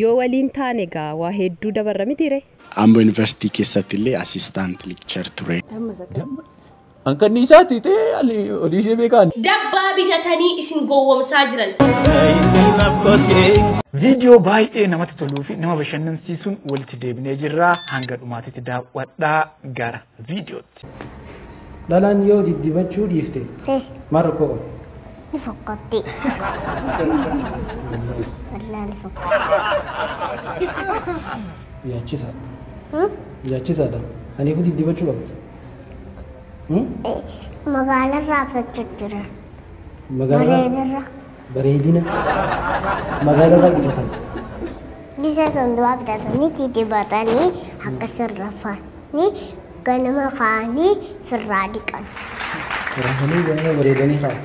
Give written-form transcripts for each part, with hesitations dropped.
Yoo waliin taane egaa waa hedduu dabarra mitiire. Ambo Yuunivarsiitii keessatti illee assistant lecturer ture. Ankanniisaati ta'e ani olii ishee beekaan. Dabbaa bitatanii isin gowwomsaa jiran. Viidiyoo baay'ee namatti toluu fi nama bashannansiisuun walitti deebinee jirra. Hanga dhumaatitti daawwadhaa gara viidiyootti. Dhalaan yoo diddibachuu dhiifte maal rakkoo qaba? Ni fokkotti. Wallah ni fokkotti. Yaachisa. Yaachisaadha. Saniifuu diddibachuu qabdi. Magaalarraa bitachuu jira. Magaalarraa Bareedarra. bareedina magaalarraa bitatan. Bisa sanduuqa bitatanii diddibatanii akkasirra rafanii ganama kaa'anii firraa dhiqan. Rafanii ganama bareedanii kaa'u.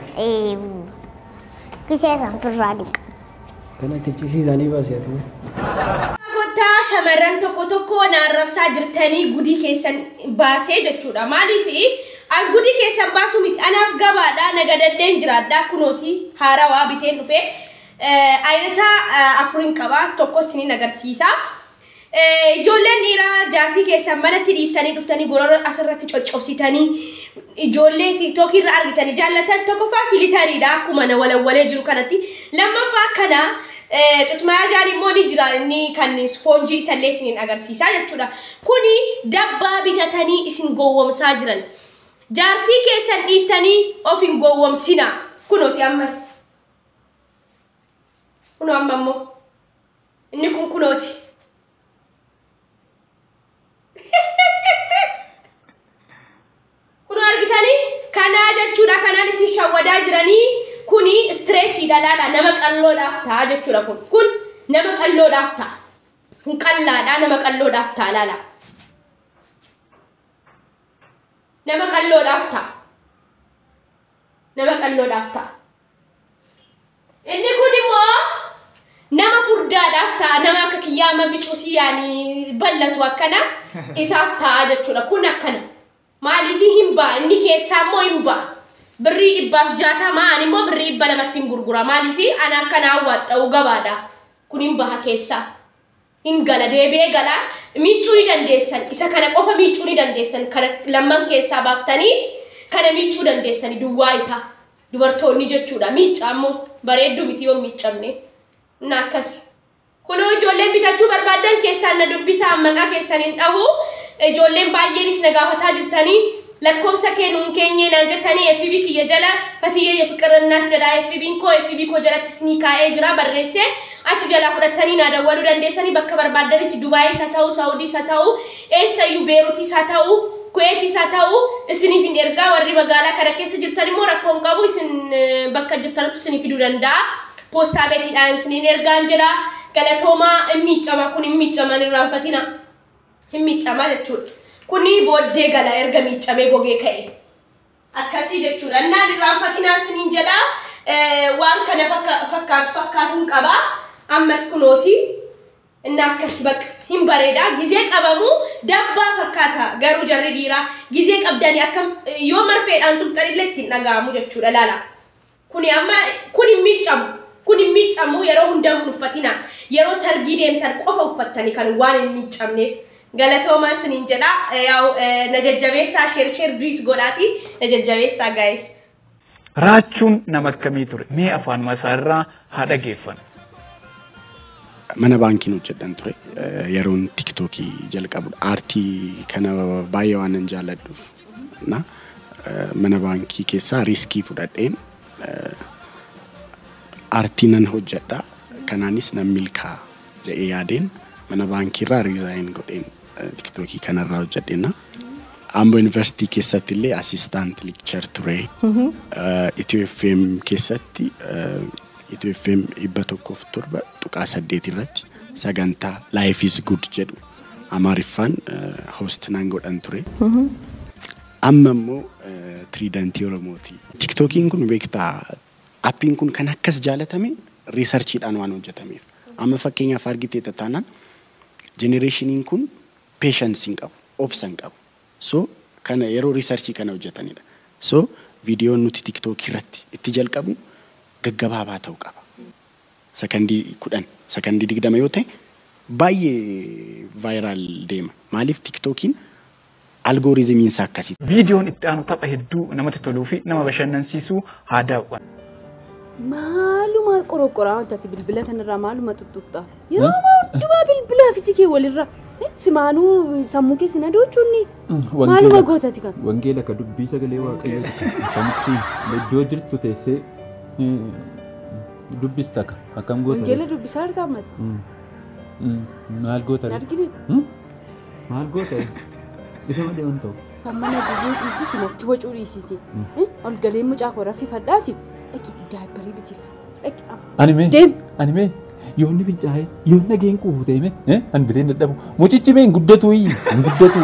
Gisee san firraa dhiqan. Kana itti cisiisanii baasee ati. Kottaa shamarran tokko tokko na arrabsaa jirtanii gudii keessan baasee jechuudha. Maaliif an gudii keessan baasuu miti anaaf gabaadha nagadaddeen jiraadha kunooti haarawaa biteen dhufe. Ayinata afuriin qaba tokko isiniin agarsiisa. Ijoolleen dhiiraa jaartii keessan manatti dhiistanii dhuftanii gorora asirratti coccobsitanii ijoollee tiiktookii irra argitanii jaallatan tokkoffaa filitariidha akkuma na walawwalee jiru kanatti. Lammaffaa kana xutmaajaan immoo ni jira inni kan ispoonjii isallee isiniin agarsiisa jechuudha. Kuni dabbaa bitatanii isin gowwomsaa jiran. Jaartii keessan dhiistanii of hin gowwomsina. Kunooti ammas. Kunoo amma immoo. Inni kun kunooti. Kunoo argitanii kanaa jechuudha kanaan isin shawwadaa jiranii kuni istireechiidha laala nama qalloodhaaf ta'a jechuudha kun kun nama qalloodhaaf ta'a kun qallaadha nama qalloodhaaf ta'a laala nama qalloodhaaf ta'a nama qalloodhaaf ta'a inni kun immoo nama furdaadhaaf ta'a nama akka kiyyaama bicuusii yaani ballatu akkana isaaf ta'a jechuudha kun akkana. Maaliif hin ba'a inni keessaa immoo hin ba'a. Birrii 160 ani immoo birrii 200 hin gurgura. Maaliif ana akkana hawwaxxa'u gabaadha. Kun hin baha keessaa. Hin gala deebi'ee gala miiccuu ni dandeessan. Isa kana qofa miiccuu ni dandeessan. Kana lamman keessaa baaftanii kana miiccuu dandeessani duwwaa isaa. Dubartoonni jechuudha. Miiccaa immoo bareedduu miti yoo miiccamne. Na akkas. Kunoo ijoolleen bitachuu barbaadan keessaan na dubbisaa maqaa keessan hin dhahu. Ijoolleen baay'eenis na gaafataa jirtanii lakkoofsa kee nuun keenyee naan jettanii FB kiyya jala Fatiyyee Yefiqirannaa jedha FB'n koo FB koo jalatti isinii kaa'ee jira barreessee achi jalaa fudhattanii naa dawwaluu dandeessanii bakka barbaadanitti Dubaayis haa ta'u Saawudiis haa ta'u eessayyuu Beeruutis haa ta'u Kuweetis haa ta'u isiniif hin ergaa warri magaalaa kana keessa jirtan immoo rakkoo hin qabu isin bakka jirtanitti isinii fiduu danda'a. Poostaa beetiidhaan isiniin ergaan jedha. Galatoomaa hin miiccama kun hin miiccaman irraanfatina. Hin miiccamaa jechuudha. Kuni booddee gala erga miiccamee gogee ka'e. Akkasii jechuudha. Innaan irraanfatinaa isiniin jedha. Waan kana fakkaatu fakkaatuun qaba. Ammas kunooti. Inni akkas baqa hin bareeda. Gizee qabamu dabbaa fakkaata. Garuu jarri dhiiraa gizee qabdanii akkam yoo marfeedhaan tuqxanillee ittiin dhaga'amu jechuudha laala. Kuni amma kun hin miiccamu. Kun hin miiccamu yeroo hundaa hin uffatina. Yeroo sargii deemtan qofa uffattanii kan waan hin miiccamneef. Galatoomaa isiniin jedha. Yaa'u na jajjabeessaa sheer sheer duis godhaati. Na jajjabeessaa gaayis. Raachuun nama akkamii ture? Mee afaanuma isaarraa haa dhageeffannu. Mana baankiin hojjedhan ture. Yeroon tiiktookii jalqabu aartii kana baay'ee waan nan jaalladhuuf. Na mana baankii keessaa riiskii fudhadheen aartii nan hojjedha. Kanaanis nan milkaa'a jedhee yaadeen mana baankiirraa riizaayin godheen tiiktookii kanarraa hojjedheenna. Ambo Yuunivarsiitii keessatti illee assistant lecturer ture. Itiyoo FM keessatti Itiyoo FM 107.8 irratti sagantaa Life is Good jedhu Amaariffaan host nan godhan ture. Amma immoo tiriidantii Oromooti. Tiiktookiin kun beektaa appiin kun kan akkas jaalatame riisarchiidhaan waan hojjetameef. Amma fakkeenyaaf argitee taanaan jenereeshiniin kun peeshansii hin qabu, obsa hin qabu. So kana yeroo riisarchii kana hojjetanidha. So viidiyoon nuti tiiktookii irratti itti jalqabnu gaggabaabaa ta'uu qaba. Sakandii 10, sakandii 20 yoo ta'e baay'ee viral deema. Maaliif TikTokiin algooriizimiin isaa akkasii. Viidiyoon itti aanu tapha hedduu namatti toluu fi nama bashannansiisu haa daawwannu. Maaluma qorqoraa wanta bilbila kanarraa maaluma tuttuqxa. Yeroo hundumaa bilbilaa fi jikee walirra. Simaanuu sammuu keessa na doochuunni. Maaluma gootati kan. Wangeela ka dubbii sagalee waaqayyooti kan akkamitti iddoo jirtu teessee dubbista ka akkam goota. Wangeela dubbisaa jirta ammata. Maal goota? Argine. Maal goota? Isa malee waan ta'u. Kan mana gubuu dhiisiti natti wacuu dhiisiti. Ol galee mucaa koo raffifadhaati. Dhaqiitii daayipparii bitiif. Dhaqi. Ani Deem. Ani mee yoonni fincaa'ee yoon nageen quufu ta'e mee an biteen dadhabu mucichi mee hin guddatu hin guddatu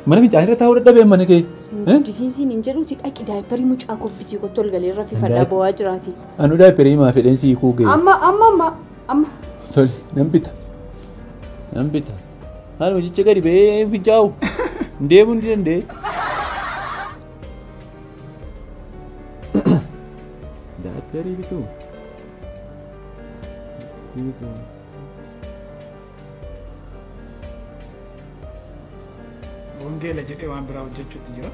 mana fincaa'ee irra taa'uu dadhabee mana kee. Guddisiinsiin hin jedhuuti dhaqi daayipparii mucaa koof bitii kottu ol galee raffifadhaa bo'aa jiraati. Anu daayipparii maa fedheen sii kuu ga'e. Amma amma amma amma. Tole nan bita nan bita haala mucicha gadi ba'ee fincaa'u hin deemuu hin danda'e. Daayipparii bituu. Wangeela jedhee waan biraa hojjechuutti jira.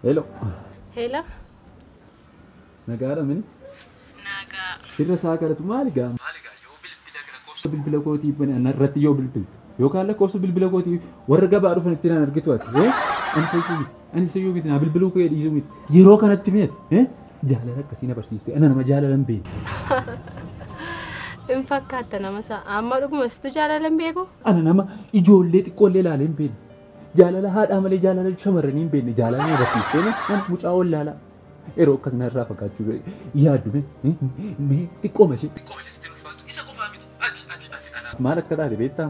Hello. Hello. Nagaadha mini? Nagaa. Firra isaa kadhatu maali gaa? Maali gaa yoo bilbila kana lakkoofsa bilbila kootii irratti yoo bilbiltu yookaan lakkoofsa bilbila kootii warra gabaa dhufan itti naan argitu ati. Ani sayyuu miti. Ani sayyuu miti. Naa bilbiluu kee dhiisuu miti. Yeroo kanatti meeti jaalala akkasii na barsiiste. Ana nama jaalala hin beekne. Hin fakkaatta nama isaa. Amma dhuguma situ jaalala hin beeku? Ana nama ijoollee xiqqoollee ilaalee hin beekne. Jaalala haadhaa malee jaalala shamarranii hin beekne. Jaalala na barsiiste nama mucaa wallaalaa. Yeroo akkas narraa fagaachuu yaaddu mee xiqqooma ishee. Xiqqooma ishee sitti ulfaatu isa qofaa miti. Ati ati ati anaaf. Maal akka taate beektaa?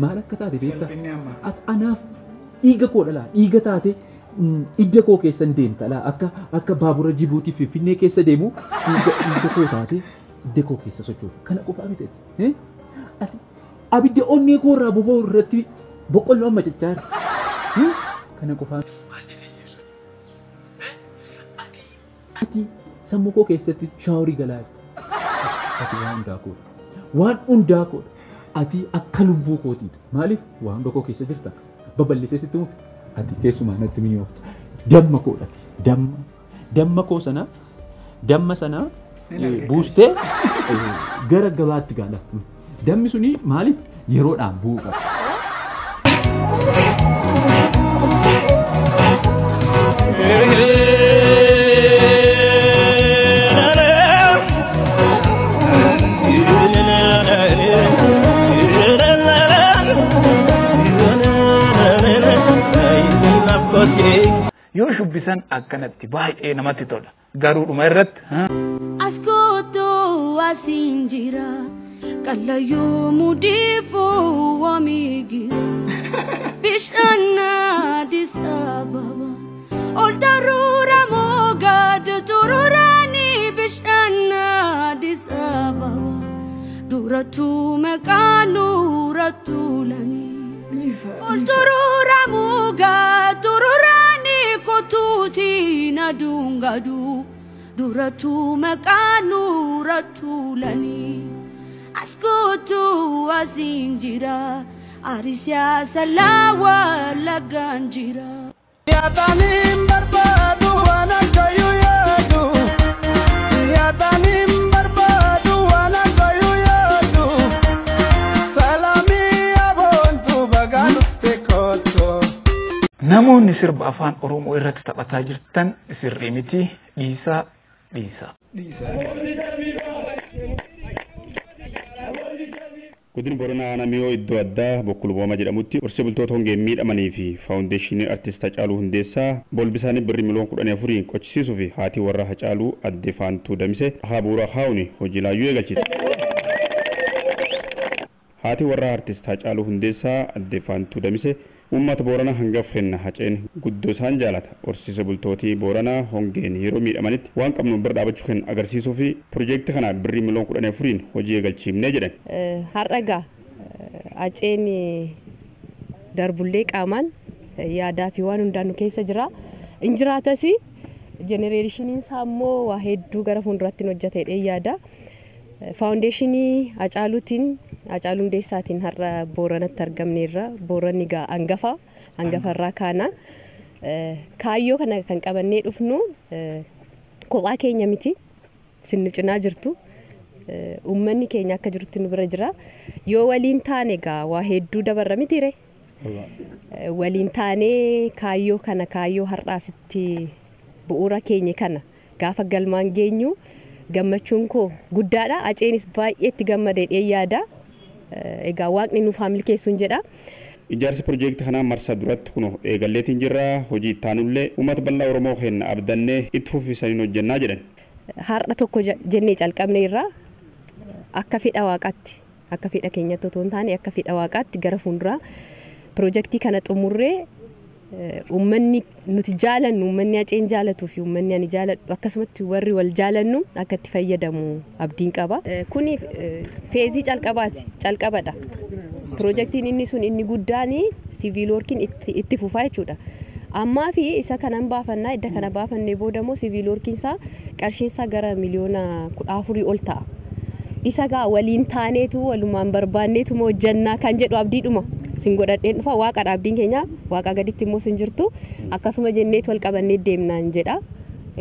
Maal akka taate beektaa? Ati anaaf dhiiga koo dhalaa dhiiga taate idda koo keessa hin deemta laa akka akka baabura Jibuutii Finfinnee keessa deemu dhiiga koo taate idda koo keessa sochoota. Kana qofaa miti. Ati abidda onnee koo irraa boba'u irratti boqqolloo amma cichaa jira. Kana qofaa miti. Ati sammuu koo keessatti shaaworii galaa jirta. Ati waan hundaa koodha. Waan hundaa koodha. Ati akka lubbuu kootiidha. Maaliif waan hunda koo keessa jirta? Babal'isee sitti mufi. Ati keessumaa natti mi'oofta. Damma koodha. Damma. Damma koo sana damma sana buustee gara gabaatti gaala. Dammi suni maaliif yeroodhaan bu'uu qaba. Yoo shubbisan akkanatti baay'ee namatti tola. Garuu dhuma irratti. As kootu asiin jira qallayyuu mudiifuu waamigira bishaan Addis Ababa ol daruura moogaad tururaani bishaan Addis Ababa durattuu maqaa nuura tuulanii ol turuura moogaad tururaani kotuuti na dungadu durattu maqaa nuura tuulanii as kootu asiin jira Arisia salawa laganjira. Yaadanin barbaadu waan akkayyuu yaadu. Yaadanin barbaadu waan akkayyuu yaadu. Salamii aboontu bagaa dhufte kootu. Namoonni sirba afaan Oromoo irratti taphataa jirtan sirrii miti dhiisaa dhiisaa. Godina Booranaa aanaa Miyoo iddoo addaa Bokkulbooma jedhamutti horsiise bultoota hongeen miidhamanii fi faawundeeshinii artist Hacaaluu Hundeessaa bolbi isaanii birrii miliyoona 14 qochisiisuu fi haati warra Hacaaluu Addee Faantuu Damise Habuura Haawuni hojii laayyuu eegalchise. Haati warra artist Hacaaluu Hundeessaa Addee Faantuu Damise uummata Booranaa hangafa henna Haceen guddoo isaan jaalata. Horsiise bultootii Booranaa hongeen yeroo miidhamanitti waan qabnu bira dhaabachuu kan agarsiisuu fi piroojeektii kana birrii miliyoona 14 hojii eegalchiifnee jedhan. Har'a gaa Haceen Darbullee qaamaan yaadaa fi waan hundaan nu keessa jira. Injiraatas jenereeshiniin isaa immoo waa hedduu gara fuulduraatti hojjetee yaada. Faawundeeshinii Hacaaluutiin Hacaaluu Hundeessaatiin har'a Booranatti argamneerra. Booranni egaa hangafa hangafarraa kaana. Kaayyoo kana kan qabannee dhufnu kophaa keenya miti. Sin nu cinaa jirtu. Uummanni keenya akka jirutti nu bira jira. Yoo waliin taane egaa waa hedduu dabarra mitiire. Waliin taanee kaayyoo kana kaayyoo har'aasitti bu'uura keenya kana gaafa galmaan geenyu gammachuun koo guddaadha. Haceenis baay'ee itti gammadee yaada. Egaa waaqni nuuf haa milkeessuun jedha. Ijaarsi piroojeektii kanaa marsaa duratti kun eegalleetiin jirra. Hojii itti aanullee uummata bal'aa Oromoo keenya abdannee itti fufisaniin hojjennaa jedhan. Har'a tokko jennee calqabne irraa akka fedha waaqaatti akka fedha keenyatti otoo hin taane akka fedha waaqaatti gara fuulduraa piroojeektii kana xumurree uummanni nuti jaalannu uummanni Haceen jaalatuu fi uummanni ani jaaladhu akkasumatti warri wal jaalannu akka itti fayyadamu abdiin qaba. Kuni feezii calqabaati calqabadha. Piroojeektiin inni sun inni guddaan siviil workiin itti fufaa jechuudha. Ammaa fi isa kanan baafannaa edda kana baafannee booda immoo siviil workiin isaa qarshiin isaa gara 14 miliyoona ol ta'a. Isa gaa waliin taaneetu walumaan barbaanneetu hojjannaa kan jedhu abdiidhuma. Sin godhadheen dhufa waaqadha abdiin keenya waaqa gaditti immoo sin jirtu akkasuma jenneetu wal qabannee deemnaan jedha.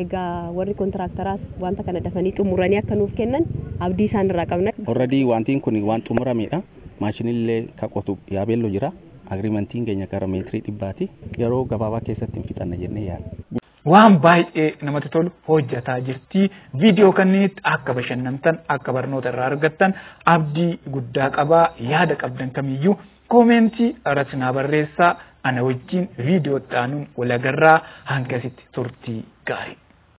Egaa warri kontiraaktaraas wanta kana dafanii xumuranii akka nuuf kennan abdii isaan irraa qabna. Already wantiin kun waan xumuramedha. Maashinillee ka qotu yaabeelloo jira. Agriimentiin keenya gara meetirii 100ti. Yeroo gabaabaa keessatti hin fixanna jennee yaadna. Waan baay'ee namatti tolu hojjetaa jirti. Viidiyoo kanneenitti akka bashannantan akka barnoota irraa argattan abdii guddaa qabaa. Yaada qabdan kamiyyuu koomentii irratti naa barreessaa. Ana wajjin viidiyoo itti aanuun wal agarraa hangasitti turtii gaarii.